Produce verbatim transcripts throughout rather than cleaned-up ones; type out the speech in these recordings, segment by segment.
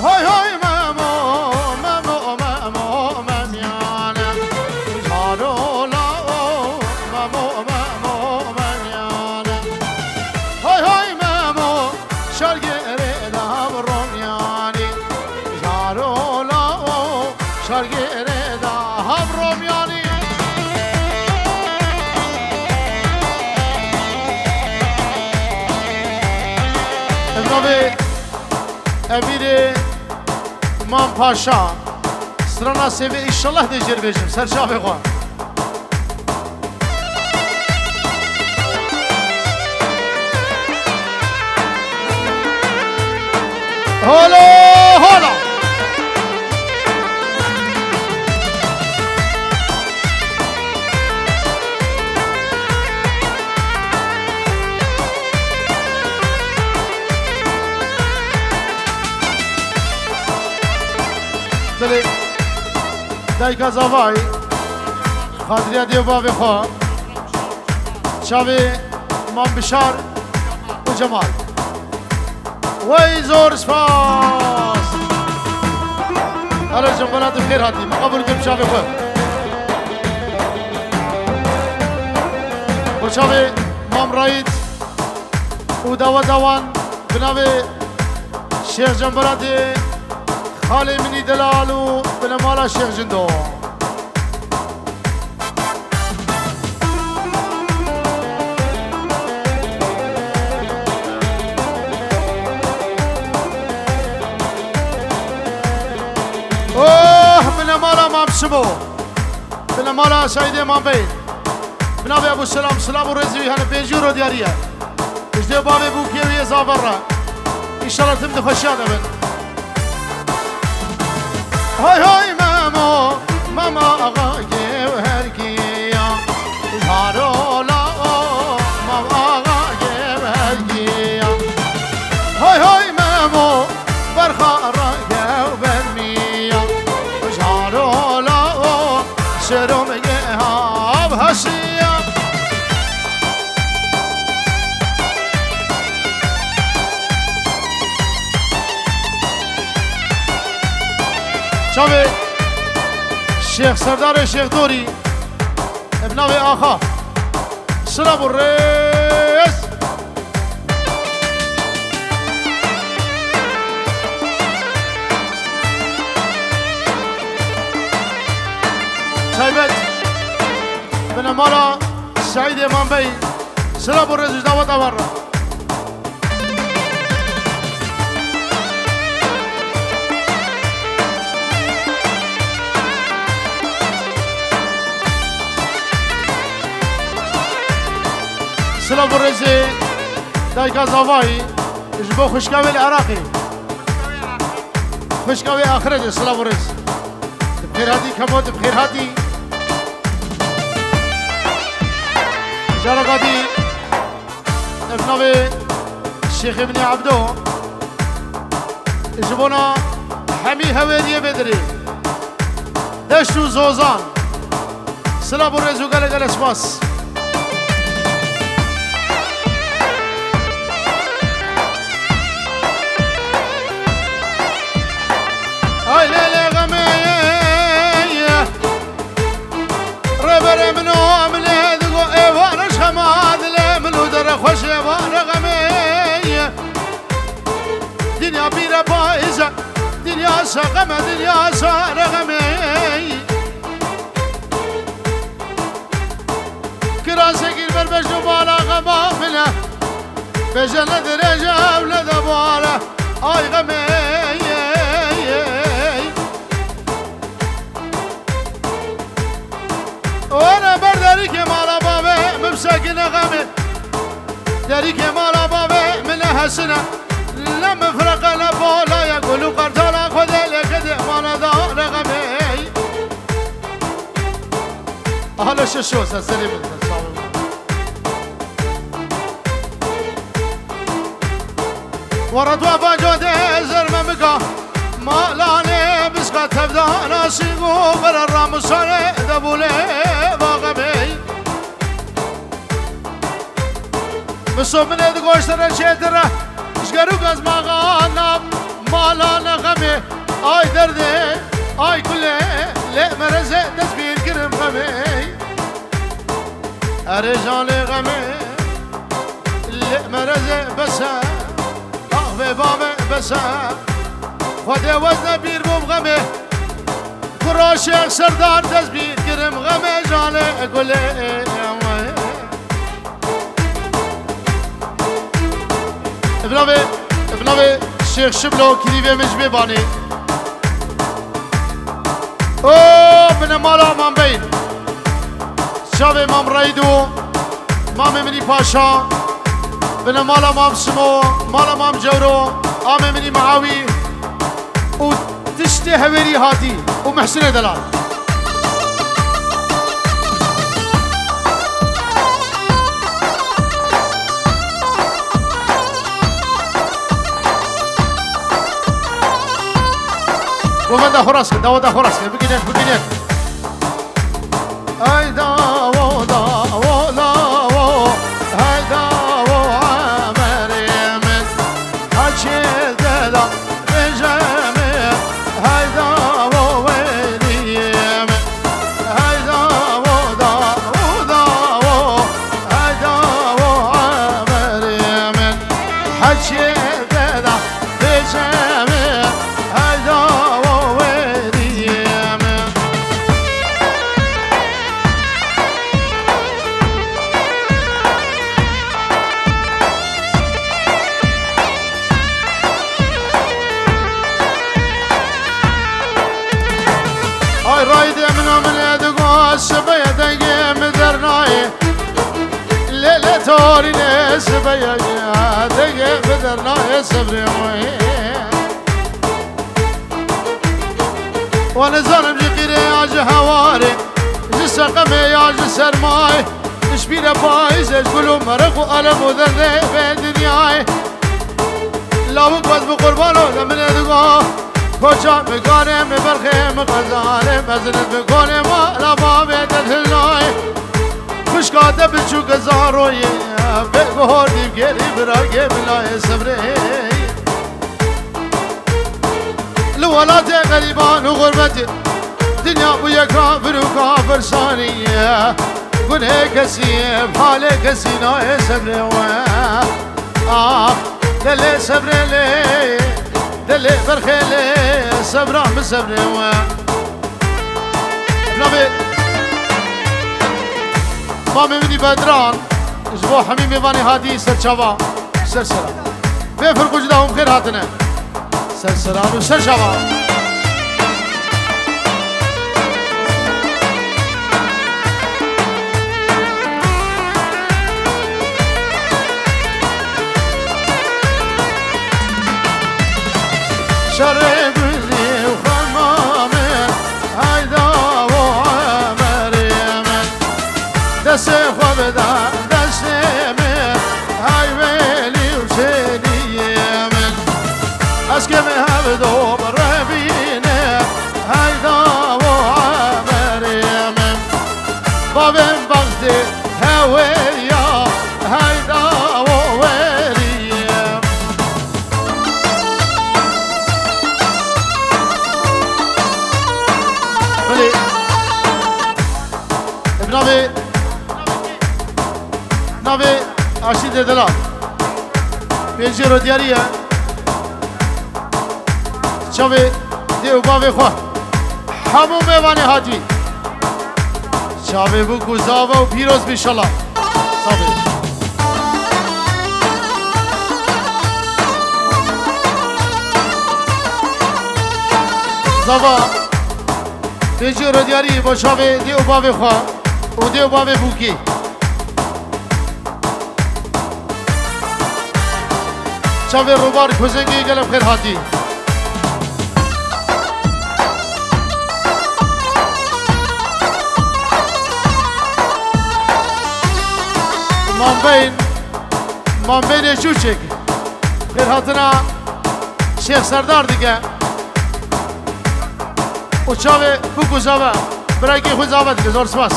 Hay hay Memo, Memo, Memo, Memyane. Caro la o, Memo, Memo, Memyane. Hay hay Memo, şergere da Romyani. Caro la o, şergere da Romyani. Emre Bey, Emîrê Mam Paşa, strana sêvê, înşallah dê jêr bêjim, ser çavê xwe. Hola, hola. Belê, dayika zavayî, xatiriya dê û bavê xwe, çavê Mam Bişar û Cemal. Wey zor spas. Hele Cemal, tu xêr hatî. Min qebûl kir çavê xwe. Bo çavê Mam Raîd û daweta wan bi navê Şêx Cembelatê, xalê min î delal û binemala Şêx Cindo. Oh, binemala Mam Şimo. Binemala Seîdê Mam Bey. Bi navê Ebû Selam, silav û rêzî wî hene pêncî euro diyarî ye. Ji dê û bavê bûkê wî yê zaver re. Înşallah tim di xweşiya de bin. Hay hay Memo, Mem Axa Kêwherkiya. Carola o, Mem Axa Kêwherkiya. Hay hay Memo, berxa renge û bermiya. Carola o, şêro min geha bi hesiya. Çavê Şêx Serdarê Şêx Dorî, bi navê Axa. Silav û rêz. Taybet. Binemala Seîdê Mam Bey. Silav û rêz ji daweta wan re. Silav û rêzê dayika zavayî ji bo xwişka wê li Iraqê. Xwişka wê axiretê, silav û rêz. Tu bi xêr hatî, Kemo, tu bi xêr hatî. Careka dî, ev navê Şêxê min ê Ebdo. Ji bona hemî hewêriyê Bedirê. Deşt û Zozan. Silav û rêz û gelek gelek spas. Ay lê lê xemê. Rêberê min û min ê digo êvara şema dilê min û dere xweş êvara xemê. Dinya bîre payîze, dinya seqeme, dinya sare xemê. Kirasek îl ber beş û bala xema min e. Bêje ne dirêje ew ne de bale. Ay xemê. Were ber derîkê mala bavê min sekine xemê. Derîkê mala bavê min ne hesine. Ne min firqe ne bala ye gul û qertala Xwedê lê kedê mala dare xemê. Aha le şeşo, sen serê min, sen sağ ol. Were tu afa codê zerme mika. Malanê biska tevdana sîngo bere ramusane debule vaxemey. Miso min ê digoştire çêtire. Ji gerû gez maxana. Mala ne xemê, ay derdê, ay kulê, lê merezê dest bîr kirim xemê. Erê jalê xemê, lê merezê bese, ax vê bavê bese. Xwedê wezne bîr bûm xemê, kura Şêx Serdar dest bîr kirim xemê jalê kulê. Bi navê, bi navê Şêx Şiblo, kilîvê min ji bê banê. O, binemala Mam Beyin. Çavê Mam Reîd û mamê min î Paşa. Binemala Mam Simo, mala Mam Cewro, amê min î Miawî. Û tiştê hewêrî hatî û Mehsinê Delal. Govenda xwe rast ke, dawada xwe rast ke, bigîne, bigîne. Ay dawo, dawo, dawo, ay dawo, emerê min. Haçê dela bêje min, ay dawo, weliyê min. Ay dawo, dawo, dawo, ay dawo, emerê min. Haçê dela bêje min, ay dawo, weliyê min. Ay raydê min a min e digo, sibê dengê min dernayê. Lê lê torî lê sibê dengê min dernayê, sebrê wê. Wa nizanim ji qîrê ya ji hewarê, ji seqemê ya ji sermayê, ji şpîre payîzê, ji gul û meriq û elem û derdê vê dinyayê. Lawik bes bi qurbano de min ê digo, koça min ganê min berxê min xezalê, mezinet min konê mala bavê de dilnayê. Xwişka te biçûke zaroyê, bê guhor dîv gêrî biragê min layê sebrê. Li welatê xerîban û xurbetê, dinya bûye kafir û kafirsanî ye. Gunê kesî, falê kesî nayê sebrê we. Ax, delê sebrê lê, delê berxê lê, sebra min sebrê we. Navê mamê min î Bedran, ji bo hemî mêvanê hatî ser çava, ser sera. Bê firq û cuda hûn xêr hatine. Ser seran û ser çava. Şerê gulî û xemamê, hayda o emerê min. Destê xwe bide destê min, hay welî û şêriyê min. Ez kêm hevdo bi revîne, hayda o emerê min. Bavên baxtê hewêya, hayda o weriyê. Belê. Bi navê, navê Aşî Dêdela. Pêncî rodiyarî ye. Çavê dê û bavê xwe. Hemû mêvanê hatî. Çavê bûk û zava û pîroz bî inşallah. Sağ ol. Zava. Pêncî rodiyarî bo çavê dê û bavê xwe û dê û bavê bûkî. Çavê Rûbar Kozengê gelek xêr hatî. Mambeyn, Mambeynê Çûçek. Xêr hatina Şêx Serdar dike. Û çavê bûk û zava. Birekî xwe zava dike. Zor spas.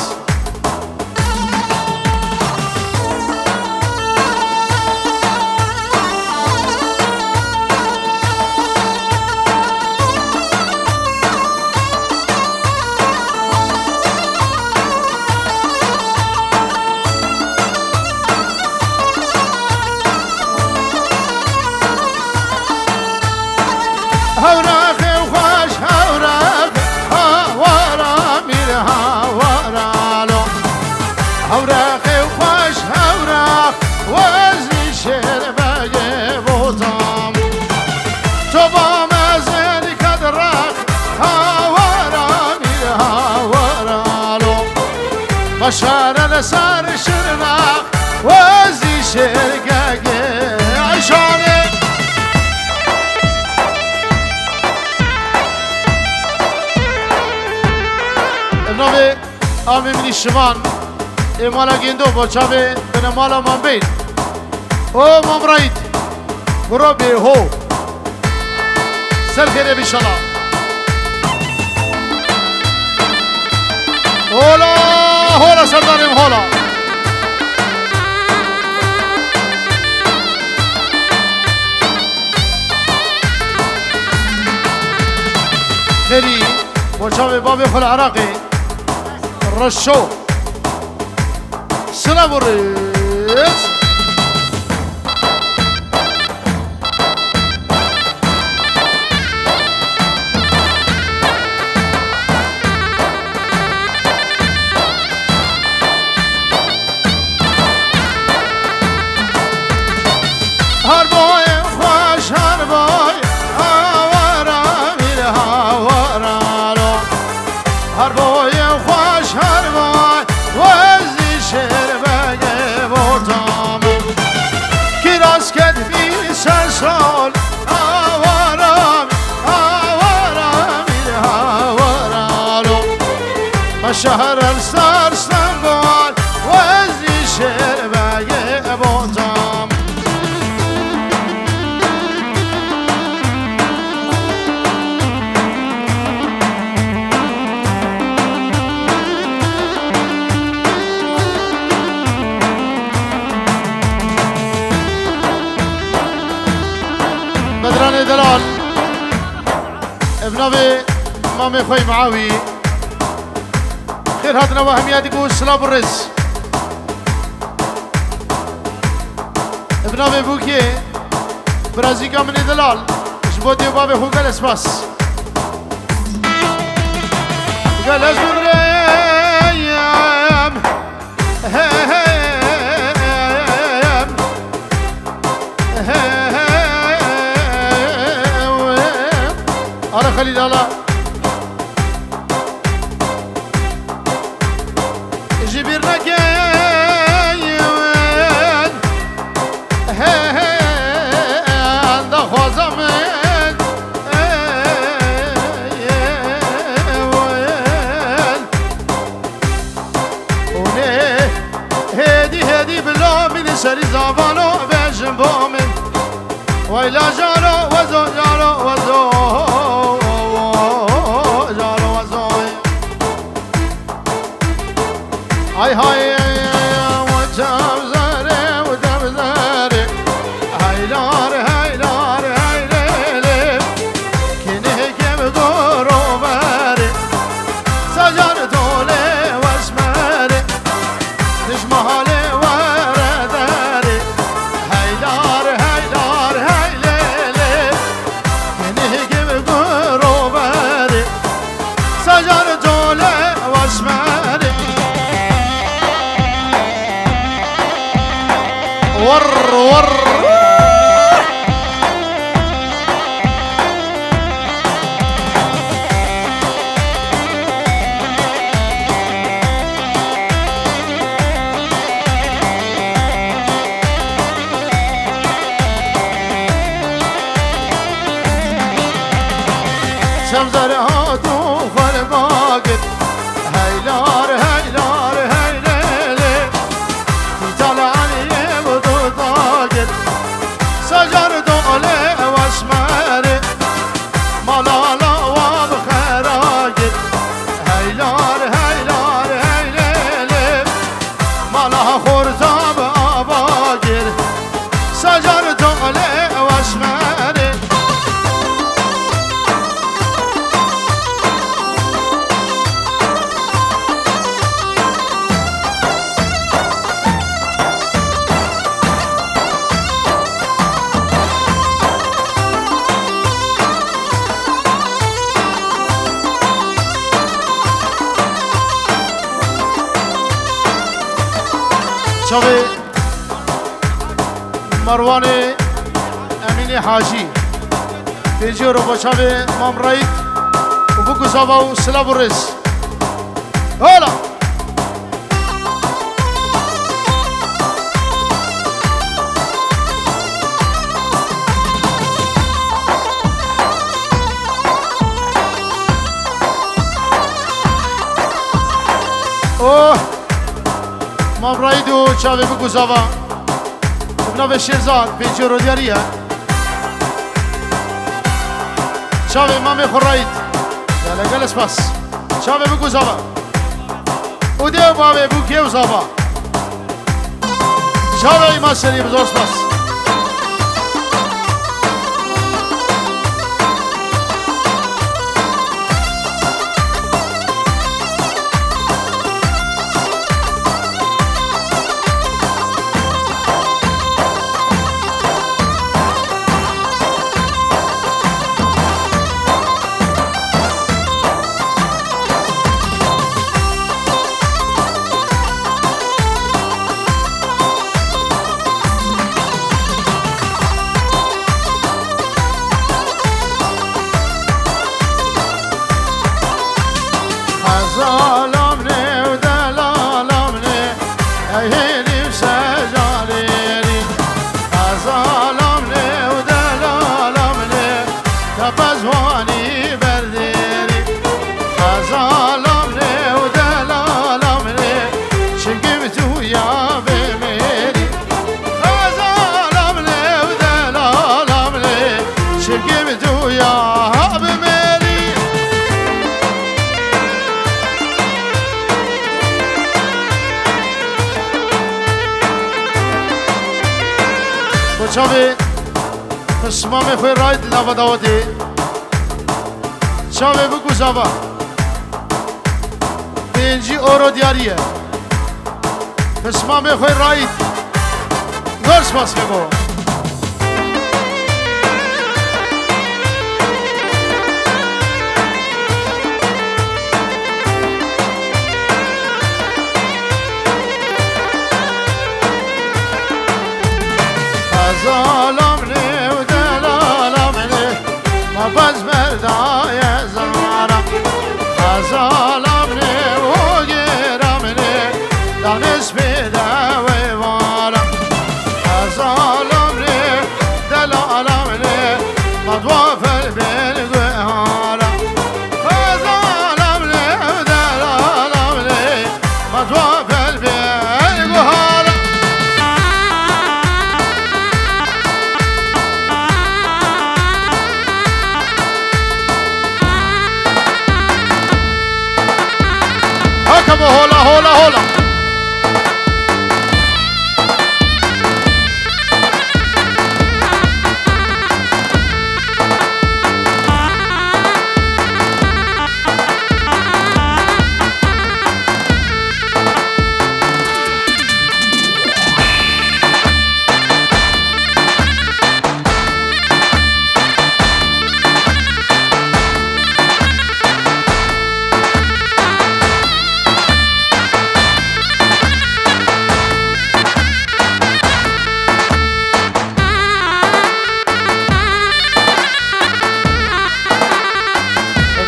Ser Şirnex, wezî şêrgegê Eyşanê. Navê amê min î Şivan, ê mala Gêndo, bo çavê bine mala Mambeyn. O Mamrayît, guro bê ho. Ser xêrê bî şala. Hola, hola serdarê min, hola. Xêrî, bo çavê bavê xwe li Iraqê. Reşo. Silav û rêz. Her boy xweş, her boy, hawara mîr, hawara ro. Her boyê xweş, her boy, wezî şêr begê botamê. Kiraz ket bî ser sol, hawara mîr, hawara mîr, hawara lo. Şehr el ser Stenbol, wezî şêr begê botamê. Bedranê delal, ev navê mamê xwe yê Miawî. Xêr hatina we hemiya diku silav û rêz. Bi navê Bûkê, birazîka min ê delal, ji bo dê û bavê xwe gelek spas. Gelek birêm. He, he, he, he, he, he. Ala Xelîl, ala. Ji bîr neke win, he, he, daxwaza min, he, he, win. Hûn ê hêdî, hêdî bila min serî zavalo bêjin bo min. Wayla jaro wezo, jaro wezo, jaro wezo. Hay hay, we çav zere, we çav zere. Haylar, haylar, hay lê lê. Kinê kev doro vere. Sacar dole wesmere. Dijmahalê were derê. Heylar, heylar, hey lê lê. Hinî gibi guro berê. Sacar cole wesmerê. Wırr, wırr. Çemzere hatû xwe li bagir. Heylar, heylar, hey lê lê. Tîtal Eliyê bi dû dagir. Sacar dolê wesmerê. Mala lawa bi xera gir. Heylar, heylar, hey lê lê. Mala xorta bi ava gir. Sacar dolê wesmerê. Çavê Merwanê Emînê Hacî. Pêncî euro bo çavê Mam Reît û bûk û zava û silav û rêz. Hola! Çavê bikû zava. Bi navê Şêrzad, pêncî euro diyarî ye. Çavê mamê xwe rayît. Gele gele spas. Çavê bikû zava. Û dê û bavê bû kê û zava. Çavê îma serî bi zor spas. Xezalam nê û delalam nê, ey hêlî û secarêrî. Xezalam nê û delalam nê, te pezwanî berdêrî. Xezalam nê û delalam nê, çimkî bi tu ya bimêrî. Xezalam nê û delalam nê, çimkî bi tu ya bimêrî. Ku çavê pismamê xwe rayît li nava dawetê. Çavê bikû zava. Pêncî euro diyarî ye. Pismamê xwe rayît. Zor spas Fego. Xezalam nê û delalam nê, ma baz berdaye zara. Xezalam nê û gêram nê, danis pê de wê vara. Xezalam nê, delalam nê, ma dua fel bên guhara. Xezalam nê û delalam nê, ma dua fel bên guhara. Haka bo hola, hola, hola.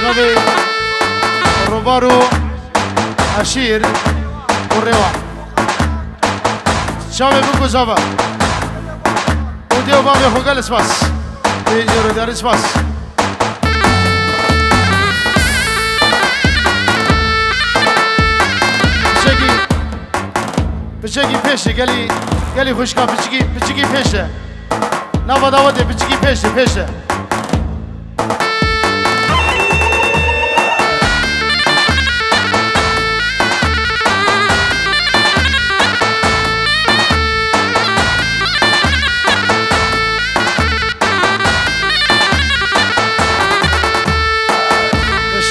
Navê Rovaro Eşîr û Rêwan. Çavê bikû zava. Û dê û bavê xwe gelek spas. Pêncî euro diyarî spas. Piçekî, piçekî pêş e, gelî, gelî xwişka piçekî, piçekî pêş e. Nava dawetê piçekî pêş e, pêş e.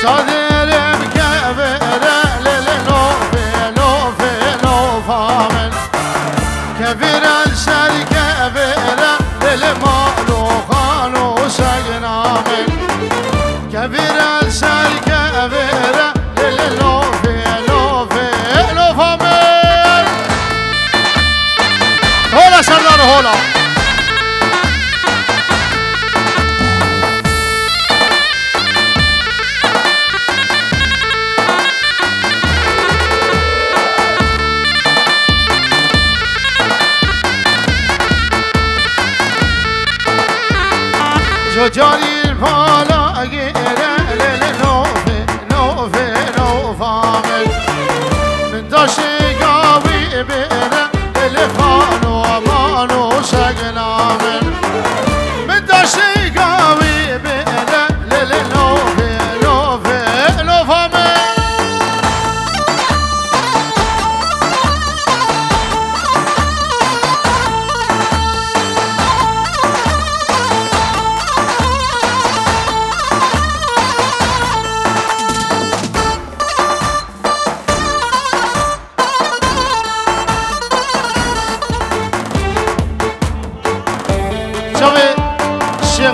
Şadirem kevere lele lofe, lofe, lofa min. Kevire ser kevire lele malo xalo segna min. Kevire ser kevire lele lofe, lofe, lofa min. Hola Serdar, hola. Jocarî pala gêre lê lê nofê, nofê, nofa min. Min daşê gawî bêre,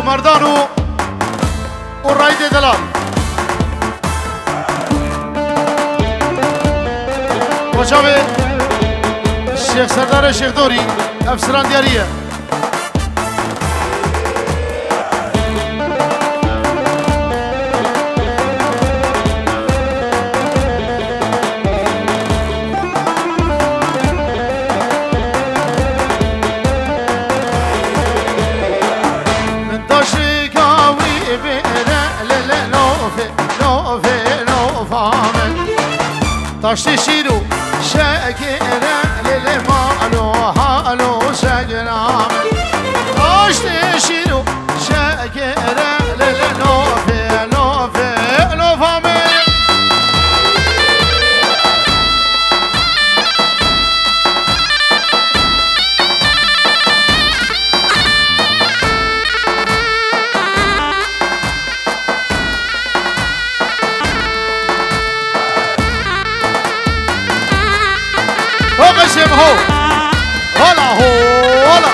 Merdan û, û Raîdê Delal. Wecavê Şêx Serdarê Şêxdorî, ev siran diyarî ye. Min taşika wî bêre lê lê lofê, lofê, lofa min. Taştê şîr û şekere lê lê malo halo şekera min. Taştê şîr û şekere lê lê lofê, lofê, lofa min. Ho qeşê min, ho. Hola, hola.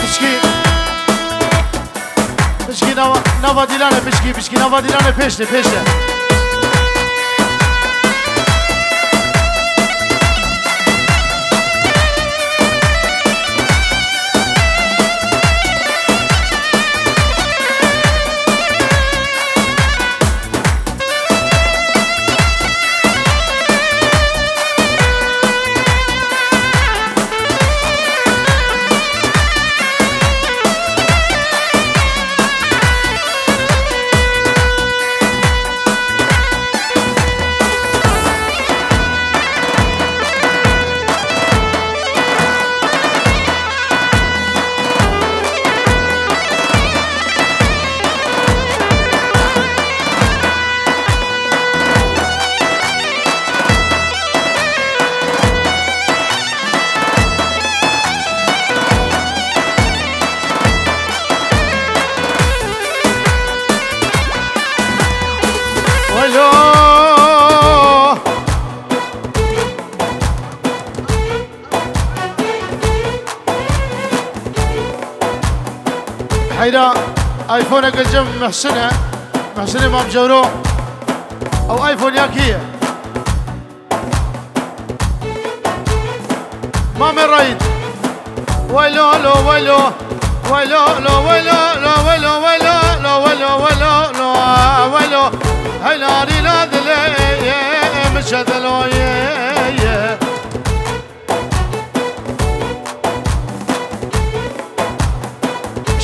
Pişkî, pişkî nava, nava dîlanê, pişkî, pişkî nava dîlanê pêş de, pêş de. Alo. Heyra, iPhone-eke cem Muhsin e. Muhsinê Mam Cewro. Ew iPhone ya kî ye? Mamê Reîd. Weylo lo, weylo. Weylo lo, weylo lo, weylo, weylo lo, weylo, weylo lo, weylo. Heyla rîla dilê, min çe delo ye, ye.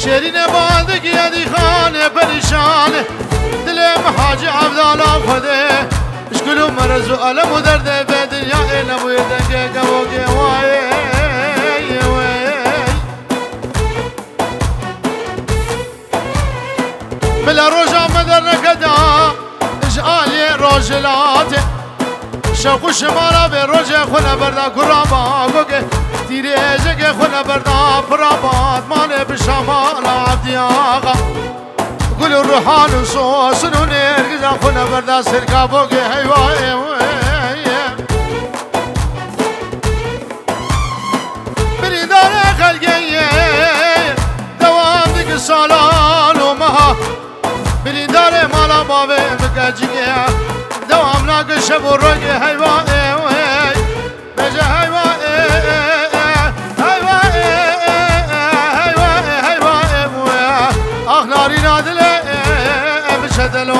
Şêrîne bandikî edî xanê perîşan, dilê min Hacî Evdala Xwedê. Ji kul û merez û elem û derdê vê dinyayê nebûye dengê gevokê wayê wê. Bila roja me dernekeda ji aliyê rojhilatê. Şew û şimala vê rojê xwe neberda kuraba gogê. Tîrêjekê xwe neberda pira bat malê bi şamala Evdiyaxa. Gul û ruhan û sosin û nêrgiza xwe neberda sirka bogê heywa ê wê. Birîndarê xelkê yê dewam dike salan û meha. Birîndarê mala bavê bike cigê. Dewam nake şev û rengê heywa ê wê. Bêje heywa ê, ê, ê, heywa ê, ê, ê, heywa ê, heywa ê wê. Ax narîna dilê ê, ê, ê, biçe delo